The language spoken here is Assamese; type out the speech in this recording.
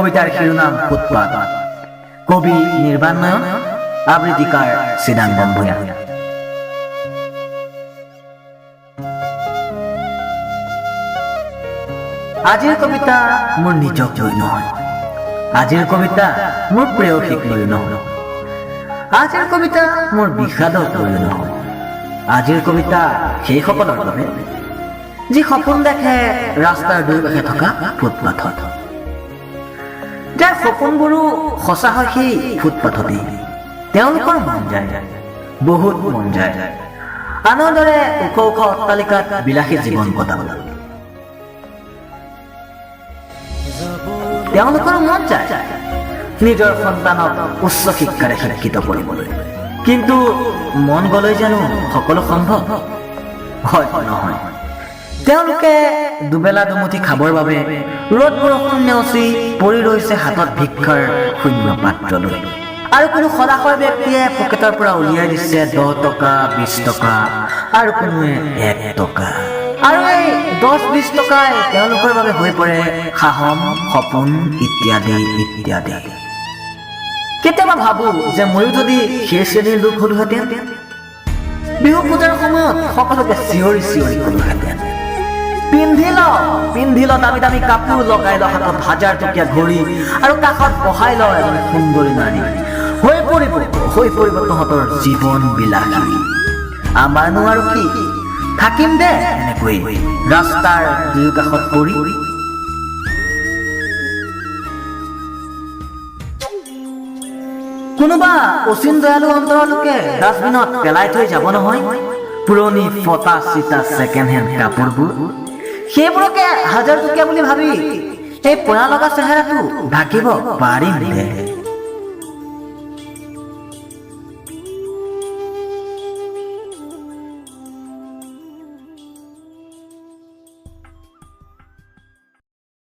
কবিতাৰ শিৰোনাম ফুটপাত। কবি নিৰ্বাণ নয়ন, আবৃত্তিকাৰ চিদানন্দন ভূঞা। আজিৰ কবিতা মোৰ নিজক লৈ নহয়, আজিৰ কবিতা মোৰ প্ৰেয়সীক লৈ নহয়, আজিৰ কবিতা মোৰ বিষাদক লৈ নহয়। আজিৰ কবিতা সেইসকলৰ বাবে যি সপোন দেখে ৰাস্তাৰ দুয়োকাষে থকা ফুটপাথত, যাৰ সপোনবোৰো সঁচা হয় সেই ফুটপাথতেই। তেওঁলোকৰ মন যায়, বহুত মন যায় আনৰ দৰে ওখ ওখ অট্টালিকাত বিলাসী জীৱন কটাবলৈ। তেওঁলোকৰ মন যায় নিজৰ সন্তানক উচ্চ শিক্ষাৰে শিক্ষিত কৰিবলৈ। কিন্তু মন গ'লেই জানো সকলো সম্ভৱ হয়? নহয়। তেওঁলোকে দুবেলা দুমুঠি খাবৰ বাবে ৰ'দ বৰষুণ নেওচি পৰি ৰৈছে হাতত ভিক্ষাৰ শূন্য পাত্ৰ লৈ। আৰু কোনো সদাশয় ব্যক্তিয়ে পকেটৰ পৰা উলিয়াই দিছে 10 টকা, 20 টকা আৰু কোনোৱে 1 টকা। আৰু এই 10-20 টকাই তেওঁলোকৰ বাবে হৈ পৰে সাহস, সপোন ইত্যাদি ইত্যাদি। কেতিয়াবা ভাবো যে ময়ো যদি সেই শ্ৰেণীৰ লোক হলোহেঁতেন, বিহু পূজাৰ সময়ত সকলোকে চিঞৰি চিঞৰি কলোহেঁতেন, "পিন্ধি ল, পিন্ধি ল দামী দামী কাপোৰ, লগাই ল হাতত হাজাৰ টকীয়া ঘড়ী আৰু কাষত বহাই ল এজনী সুন্দৰী নাৰী। হৈ পৰিব, হৈ পৰিব তহঁতৰ জীৱন বিলাসী। আমাৰনো আৰু কি? থাকিম দে এনেকৈ ৰাস্তাৰ দুয়ো কাষত পৰি।" কোনোবা অচিন দয়ালু অন্তৰৰ লোকে ডাষ্টবিনত পেলাই থৈ যাব নহয় পুৰণি ফটা চিটা ছেকেণ্ড হেণ্ড কাপোৰবোৰ। সেইবোৰকে হাজাৰ টকীয়া বুলি ভাবি এই পয়া লগা চেহেৰাটো ঢাকিব পাৰিম দে।